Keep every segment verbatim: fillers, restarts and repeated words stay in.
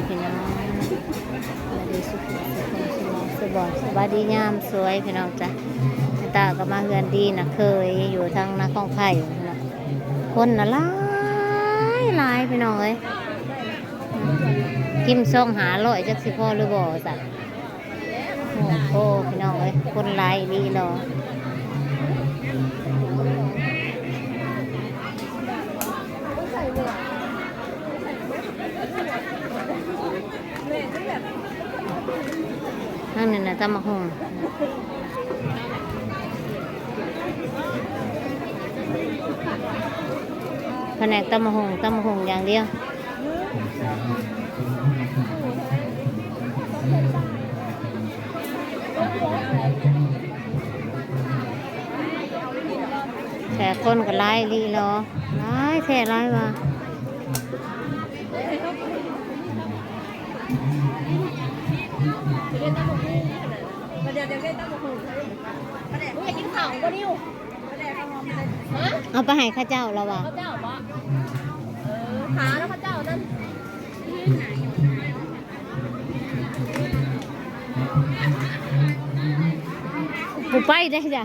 พี่น้อง สวัสดีสุขสุขสุขสบาย สบายดียามสวยพี่น้องจ้ะ ตาก็มาเฮือนดีนะ เคยอยู่ทางนาคองไผ่พี่น้อง คนน่ะหลายหลายพี่น้องเอ้ย กินซองห้าร้อย จักสิพอหรือบ่จ้ะ โอ้โห พี่น้องเอ้ย คนหลายอีหลีเนาะ นั่นนี่นะ ตำบักหุ่ง แผนกตำบักหุ่ง ตำบักหุ่งอย่างเดียว แต่คนก็หลายอีหลีเนาะ หลายแท้หลายว่า เดี๋ยวเดี๋ยวได้ตั้งหกหมื่น อยากกินข้าวบ่นิว เอาไปให้เข้าเจ้าแล้ววะ ข้าเจ้าบ่ เออ ขาแล้วข้าเจ้านั่น กูไปได้จ้ะ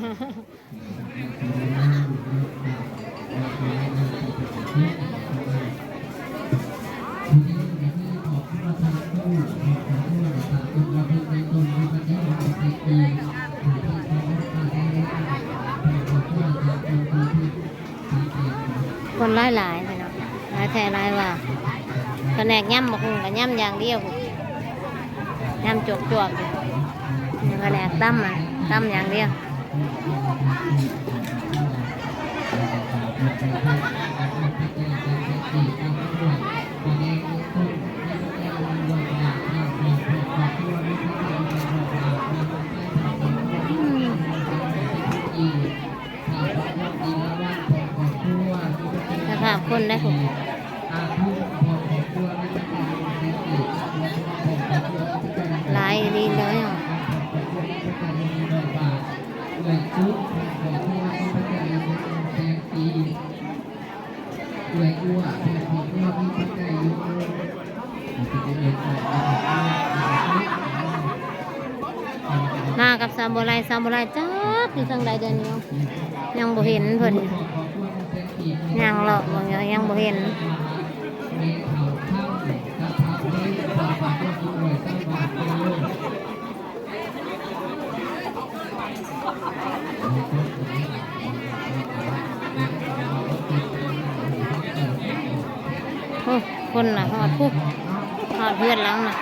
คนหลายหลายพี่น้อง หลายแท้หลายว่า แผนกยำบักหุ่งก็ยำอย่างเดียว ยำจวกๆ อยู่ นี่แผนกตำอะ ตำอย่างเดียว สภาพคนได้ผม หลายอีหลีเลยอ่ะ มากับสาวบัวไล สาวบัวไลจักอยู่ทางใดเดี๋ยวนี้ ยังบ่เห็นเพิ่น ยังเลาะเบิ่งอยู่ ยังบ่เห็น โอ้ คนน่ะฮอดพุ้น ฮอดเฮือนหลังน่ะ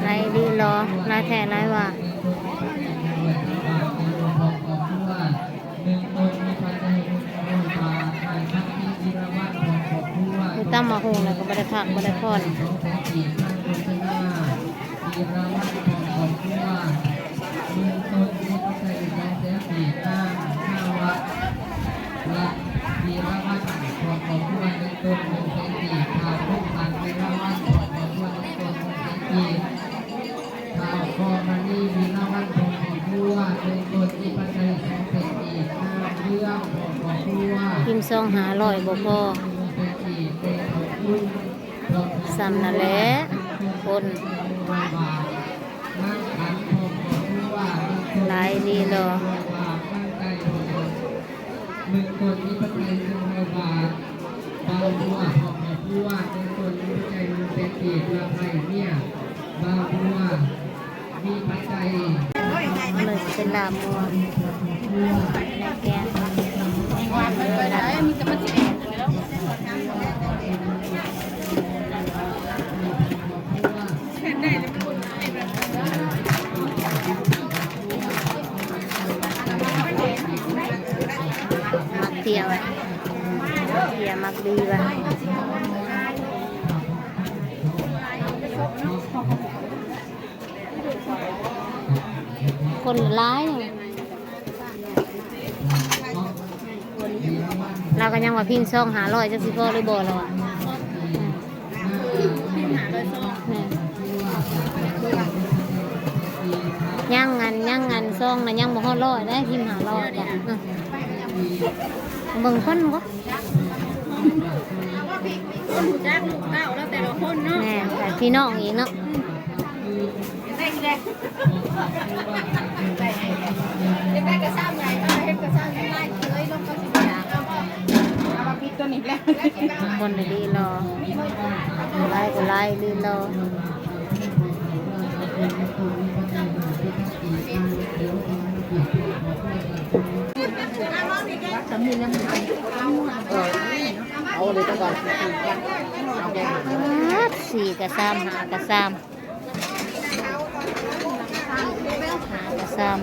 หลายดีหรอ หลายแท้หลายว่า หนึ่งต้นมีปัจจัยหนึ่งร้อยบาท ให้พระพี่ธีรวัฒน์พร้อมครอบครัว คือตำบักหุ่งแล้วก็บ่ได้พักบ่ได้ผ่อน สองแสนกีบ นางรจนาธีรวัฒน์พร้อมครอบครัว หนึ่งต้นมีปัจจัยอีกสองแสนกีบ นางนาวะ รัตน์ธีรวัฒน์พร้อมครอบครัว หนึ่งต้นหนึ่งแสนกีบ ท้าวคมสันธีรวัฒน์พร้อมครอบครัว หนึ่งต้นหนึ่งแสนกีบ ท้าวกอมณีวีรวัฒน์พร้อมครอบครัว หนึ่งต้นมีปัจจัยสองแสนกีบ นางเรื่องพร้อมครอบครัว พิมพ์ซองห้าร้อยบ่พอ หนึ่งแสนกีบ เป็นของคุณ ซ้ำนั่นแหละ คน หลายดีเหรอ หนึ่งต้นมีปัจจัยหนึ่งร้อยบาท บ่าวบัวพร้อมครอบครัว หนึ่งต้นมีปัจจัยหนึ่งแสนกีบ ลาไพเมีย บ่าวบัว มีปัจจัย มันเลยสิเป็นลาบบัว แกง มักเตี้ยว่ะ เตี้ยมักดีว่ะ คนหลาย เราก็ยังว่าพิมพ์ซองห้าร้อยจักสิพอหรือบ่เราอะ อืม แม่น ยังอัน ยังอันซองนะ ยังบ่ฮอดร้อยได้ พิมพ์ห้าร้อยจ้ะ อืม เบิ่งคนก็ คนรู้จักลูกเต้าแล้วแต่ละคนเนาะ แม่นค่ะ พี่น้องอีกเนาะ คนดีๆรอ หลายก็หลายดีรอ เอาเลยก็ได้ สี่กะซ้ำ ห้ากะซ้ำ ห้ากะซ้ำ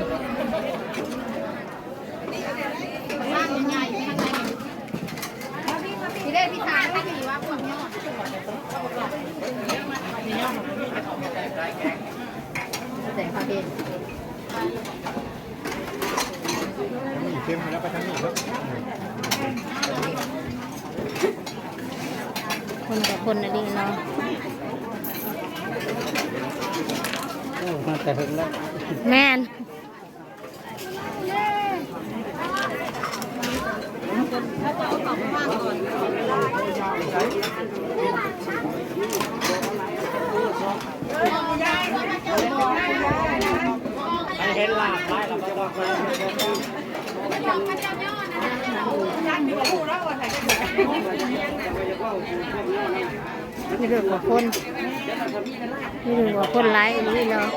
แต่งคาเฟ่ เข้มแล้วไปทางนี้ครับ คนกับคนน่ะดีเนาะ โอ้ มาแต่เพิ่งแล้ว แม่น มีเรื่องของคน มีเรื่องของคนหลายอีหลีเนาะ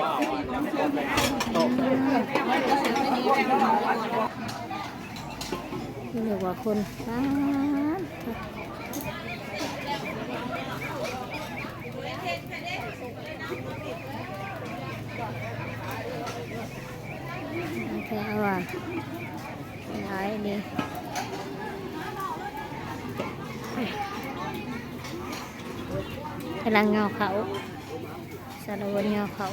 มีเรื่องของคน ป๊าด แท้ว่า หลายเด้ กำลังยอเขา สารวัตรยอเขา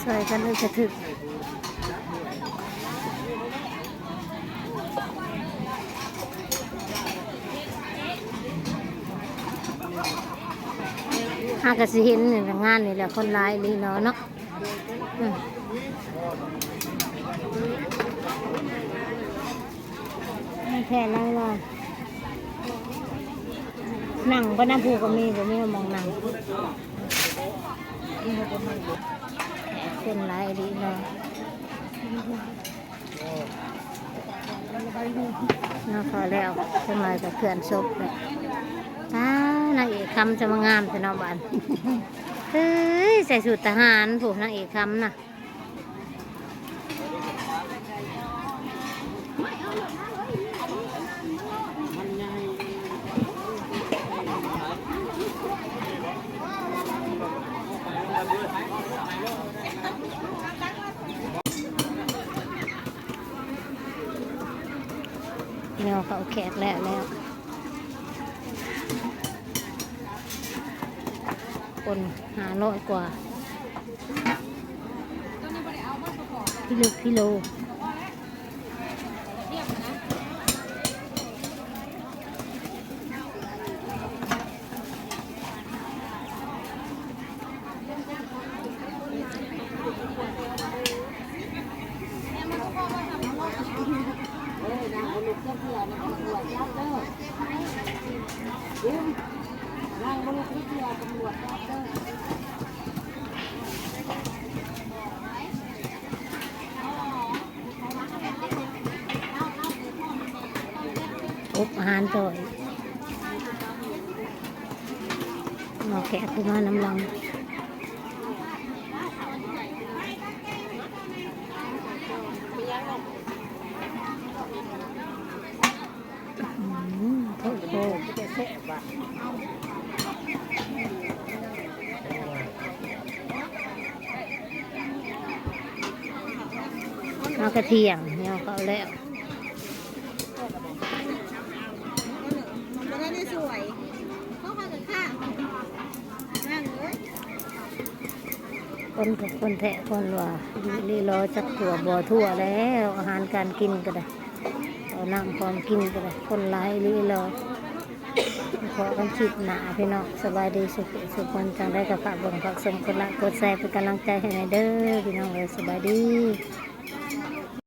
ซอยกันเลยกระถึก หากะสิเห็นนี่แหละ งานนี่แหละ คนหลายอีหลีเนาะ เนาะ อืม แท้แล้วล่ะ นั่งบ่นะ ผู้ก็มี บ่มีหม่องนั่ง คนหลายอีหลีเนาะ เนาะ พอแล้ว จังหน่อยก็เคลื่อนศพแล้ว อ้า นางเอกคำจะมางามแท้เนาะบาด เฮ้ย ใส่สูททหารพู้น นางเอกคำน่ะ เนาะ เขาแขกแล้ว แล้ว คนห้าร้อยกว่า พี่ลูกพี่โล อบอาหารจ่อย หม้อแกะขึ้นมานำหลัง อืม โอ้โห เอากระเทียมเนี่ยเขาแล้ว มันก็ได้สวย เขาพากันข้างนั่งเลย คนกับคนแท้คนว่าลีรอจักทั่วบ่ทั่วแล้ว อาหารการกินก็ได้ เอาน้ำของกินก็ได้ คนหลายลีรอ พอกันคลิปหน้าพี่น้อง สบายดีสุขสุขคนจังได้ก็ฝากเบิ่งฝากชม กดไลค์กดแชร์เป็นกำลังใจให้หน่อยเด้อพี่น้องเอ้ย สบายดี